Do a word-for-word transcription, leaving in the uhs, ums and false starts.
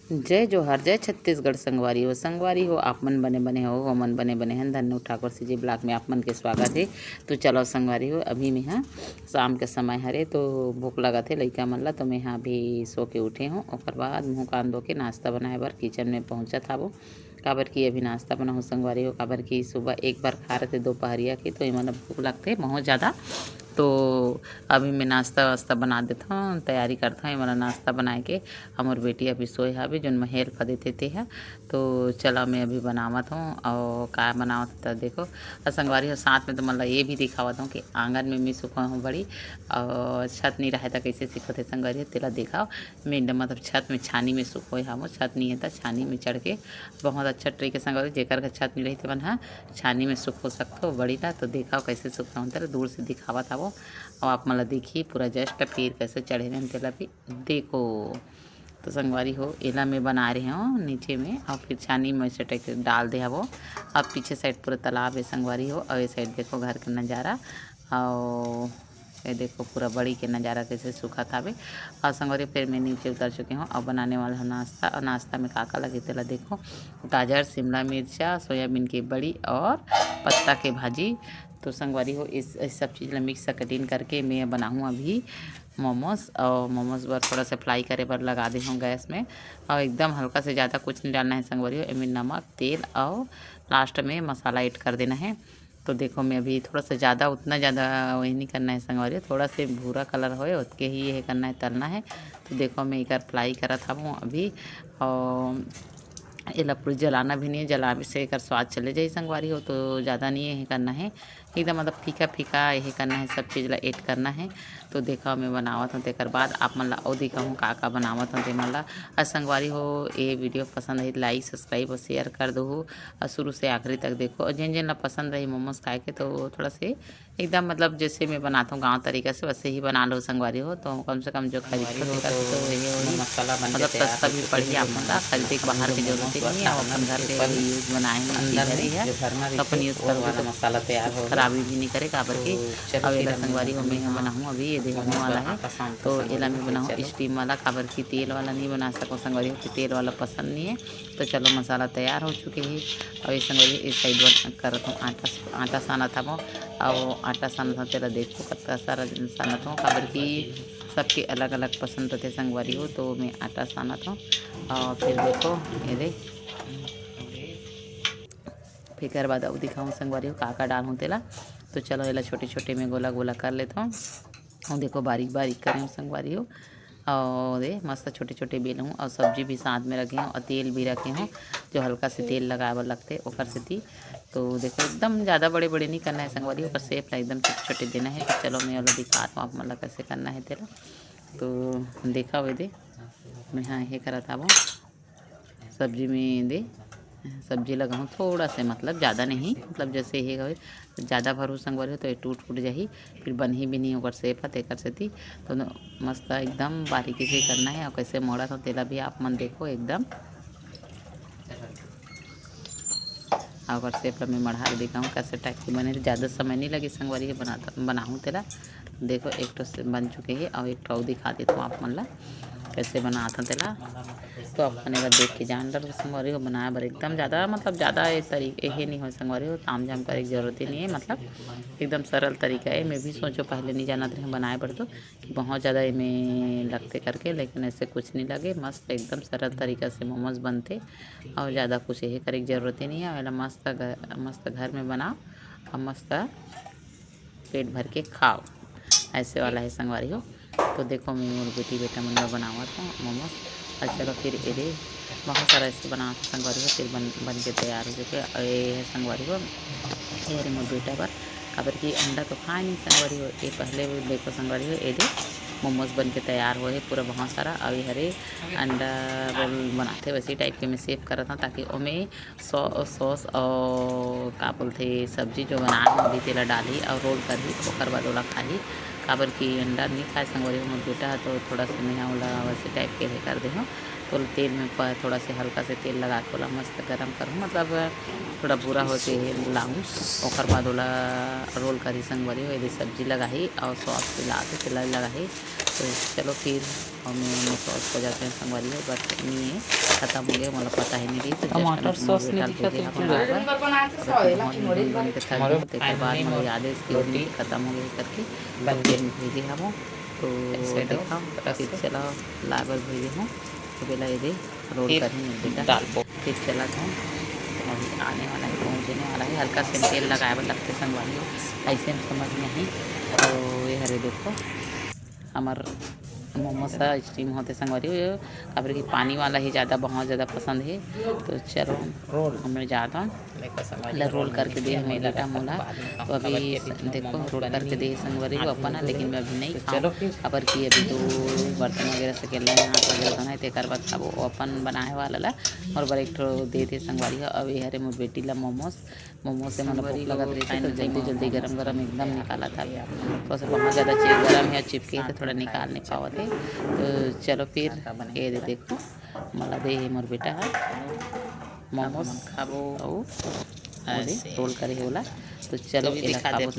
जय जोहार, जय छत्तीसगढ़ संगवारी हो। संगवारी हो, आप मन बने बने हो, हमन बने बने हन। धन्नू ठाकुर सीजी ब्लॉग में आप मन के स्वागत हे। तो चलो संगवारी हो, अभी में हा शाम के समय हरे, तो भूख लगत हे लइका मन ला, तो मैं हा अभी सो के उठे हूँ। ओकर बाद मुँह कान धो के नाश्ता बनाए बर किचन में पहुँचत हावो, काबर कि अभी नाश्ता बनाहूँ संगवारी हो, काबर कि सुबह एक बार खा रहे थे दोपहरिया के, तो ये मतलब भूख लगते बहुत ज़्यादा। तो अभी मैं नाश्ता वास्ता बना देता हूँ, तैयारी करता हूँ। ये वाला नाश्ता बनाए के हमर बेटी अभी सोए हवे, जोन मैं हेल्प देते ते है। तो चला, मैं अभी बनावत हूँ। और का बनावत हूँ, त देखो। और संगवारी हो, साथ में तुमन ला ये भी दिखावत हूँ कि आंगन में मैं सुखोए हूँ बड़ी, और छत नहीं रहे त कैसे सुखोथे संगवारी हो, तेला दिखाओ। मैं एकदम मतलब छत में छानी में सुखोए हूँ, छत नहीं है त छानी में चढ़ के। बहुत अच्छा ट्रिक है संगवारी, जेकर घर छत नहीं रही, तेमन ह छानी में सुखो सकथो बड़ी ला। तो दिखाओ कैसे सुखोए हूँ, तेला दूर से दिखावत हवो, और आप मन ला दिखी पूरा जस्ट फिर कैसे चढ़े रहन तेला भी। देखो, तो संगवारी हो, एला मैं बना रहे हूँ नीचे में, और फिर छानी में से टेक डाल दे हवो। अब पीछे साइड पूरा तालाब है संगवारी हो, और ये साइड देखो घर का नज़ारा, और ये देखो पूरा बड़ी के नज़ारा कैसे सुखत हावे। और संगवारी, फिर मैं नीचे उतर चुके हूँ और बनाने वाला हूँ नाश्ता। और नाश्ता में का का लगे तेला देखो, गाजर, शिमला मिर्चा, सोयाबीन की बड़ी और पत्ता के भाजी। तो संगवारी हो, इस, इस सब चीज़ ला मिक्स कटिंग करके मैं बनाहूँ अभी मोमोज। और मोमोज बर थोड़ा सा फ्राई करे बर लगा दे हूँ गैस में, और एकदम हल्का से, ज़्यादा कुछ नहीं डालना है संगवारी हो। एमे नमक, तेल और लास्ट में मसाला ऐड कर देना है। तो देखो, मैं अभी थोड़ा सा ज़्यादा, उतना ज़्यादा वही नहीं करना है संगवारी हो, थोड़ा से भूरा कलर होए ओतके ही ये करना है, तलना है। तो देखो, मैं एकर फ्राई करत हूँ अभी, और एला पूरी जलाना भी नहीं है, जलावे से एकर स्वाद चले जाई संगवारी हो। तो ज़्यादा नहीं ये करना है, एकदम मतलब फीका फीका ये करना है, सब चीज़ ला ऐड करना है। तो देखा, मैं बनावत हूँ, तेकर बाद आप मन ला अउ दिखाहूँ का का बनावत हूँ ते मन ला। और संगवारी हो, ये वीडियो पसंद आई, लाइक, सब्सक्राइब और शेयर कर दो, और शुरू से आखिरी तक देखो। और जिन जिन ला पसंद रही मोमोज खाए के, तो थोड़ा से एकदम मतलब जैसे मैं बनाता हूँ गाँव तरीका से, वैसे ही बना लो संगवारी हो। तो कम से कम जो खरीदते हो, तो ये होही, मसाला बन के मतलब तैयार हो चुके हैं। सस्ता भी पड़ी आप मन ला, खरीदे के बाहर के जरूरत ही नहीं है, आप अपन घर के यूज़ बनाए हैं, अंदर में जो भरना रही है, अपन यूज़ कर दो, मसाला तैयार हो, खराबी भी नहीं करे, काबर कि अब एला संगवारी हो, मैं बनाहूँ अभी, ये देखने वाला है, तो एला मैं बनाहूँ स्टीम वाला, काबर कि तेल वाला नहीं बना सको संगवारी हो, कि तेल वाला पसंद नहीं है। तो चलो, मसाला तैयार हो चुके ही। अब ये संगवारी, इस साइड बर करत हूँ, आटा, आटा सानत हवो। अब आटा सानत हूँ, तेला देखो कतका सारा सानत हूँ, काबर कि सबके अलग अलग पसंद रहिथे संगवारी हो। तो मैं आटा सानत हूँ, और फिर देखो, ये दे, फिर बाद अउ दिखाऊँ संगवारी हो का का डालहूँ तेला। तो चलो, एला छोटे छोटे में गोला गोला कर लेता हूँ। और देखो, बारीक बारीक करे हूँ संगवारी हो। और दे, मस्त छोटे छोटे बेल हूँ, और सब्जी भी साथ में रखे हूँ, और तेल भी रखे हूँ, जो हल्का से तेल लगाए बर लगते, ओकर सेती। तो देखो, एकदम ज़्यादा बड़े बड़े नहीं करना है संगवारी, ओकर शेप ला एकदम छोटे छोटे देना है। तो चलो, मैं ओला दिखात हूँ आप मन ला कैसे करना है तेला। तो देखा हुए दे, मैं हाँ ये करत आवो। सब्जी में दे, सब्जी लगाऊँ थोड़ा से, मतलब ज़्यादा नहीं, मतलब जैसे ये हवे, ज़्यादा भरू संगवारी हो तो ये टूट फूट जाही, फिर बनही भी नहीं ओकर शेप ह, तेकर सेती। तो न-, मस्त एकदम बारीकी से करना है। और कैसे मोड़त हूँ तेला भी आप मन देखो एकदम। और ओकर शेप ला मैं मढ़ा के दिखाऊँ कैसे टाइप के बने, ज़्यादा समय नहीं लगे संगवारी हो बनाता, बनाहूँ तेला। देखो, एक ठो से बन चुके हे, और एक ठो अउ दिखा देत हूँ आप मन ला, कैसे बनात हन तेला। तो आप मन एला देख के जान डरबो संगवारी हो, बनाए बर एकदम ज़्यादा, मतलब ज़्यादा ये तरी-, एहे नहीं हो संगवारी हो, ताम झाम करे के जरूरत ही नहीं है, मतलब एकदम सरल तरीका है। मैं भी सोचो, पहले नहीं जानत रहे बनाए बर तो, कि बहुत ज़्यादा एमे लगते करके, लेकिन ऐसे कुछ नहीं लगे, मस्त एकदम सरल तरीका से मोमोज बनते, और ज़्यादा कुछ यही करे के जरूरत ही नहीं है। एला मस्त घ-, मस्त घर में बनाओ, और मस्त पेट भर के खाओ, ऐसे वाला है संगवारी हो। तो देखो, मैं मोर बेटी बेटा मन बर बनावत हूँ मोमोज। और चलो फिर, ये दे, बहुत सारा ऐसे बनावत हूँ संगवारी हो, फिर बन, बन के तैयार हो चुके। और ये है संगवारी हो, ये हरे मोर बेटा बर, काबर कि अंडा तो खाए नहीं संगवारी हो। ये पहले भी देखो संगवारी हो, ये दे, मोमोज बन के तैयार हुए है पूरा बहुत सारा। और ये हरे अंडा रोल बनाते, वैसे टाइप के मैं शेप करत हूँ, ताकि ओमे सॉ-, सॉस और का बोलथे, सब्जी जो बनाए होही तेला डालही और रोल करही, ओकर बाद ओला खाही। काबर कि अंडा नहीं खाए संगवारी हो मोर बेटा ह, तो थोड़ा सा मैं ओला वैसे टाइप के हे कर दे हूँ। तो तेल में प-, थोड़ा से हल्का से तेल लगा के ओला मस्त गरम करहूँ, मतलब थोड़ा भूरा होके लाहूँ। ओकर बाद ओला रोल करही संगवारी हो, एदे सब्जी लगाही और सॉस भी लाके तेला लगाही। तो चलो फिर, और मैं, मैं सॉस को जाते हैं संगवारी हो, बट नहीं है, खत्म हो गया, मतलब पता ही नहीं रही। तो just टमाटर मैं सॉस नहीं बेटा दिखा भेजे तो अपन बार बार। तो बहुत दिन बन के थक गई, तो तेकर बाद मुझे याद है इसकी रोटी खत्म हो गई करके, तो फिर भेजे हम। तो देखा, फिर चला लाए बर भेजे हूँ। तो बेला ये दे रोल फिर करही मोर बेटा। फिर चला था, अभी आने वाला है, पहुँचने वाला है। हल्का से तेल लगाए बर लगते संगवारी हो, ऐसे हम समझ नहीं। तो ये हरे देखो, हमर मोमोज ह स्टीम होते संगवारी हो, काबर कि पानी वाला ही ज़्यादा, बहुत ज़्यादा पसंद है। तो चलो, रोल। हमें ज़्यादा ला रोल करके दे हमें बेटा मोला। तो अभी देखो, रोल करके दे संगवारी हो अपन, लेकिन मैं अभी नहीं खाऊँ, काबर कि अभी तो बर्तन वगैरह सकेलना है, हाथ वगैरह धोना है, तेकर बाद खाबो। अपन बनाए वाला ला मोर बर एक ठो दे दे संगवारी हो। अभी हरे मोर बेटी ला मोमोज, मोमोज से मोला भूख लगत रहिसे, तो जल्दी जल्दी गरम गरम एकदम निकालत हवे। थोड़ा सा बहुत ज़्यादा चीज गरम है, चिपके तो थोड़ा निकाल नहीं पावत है। तो चलो फिर ये दे देखो, मोला दे हे मोर बेटा ह मोमोज खाबो। अउ ओदे रोल करे हे ओला। तो चलो, एला खाबो।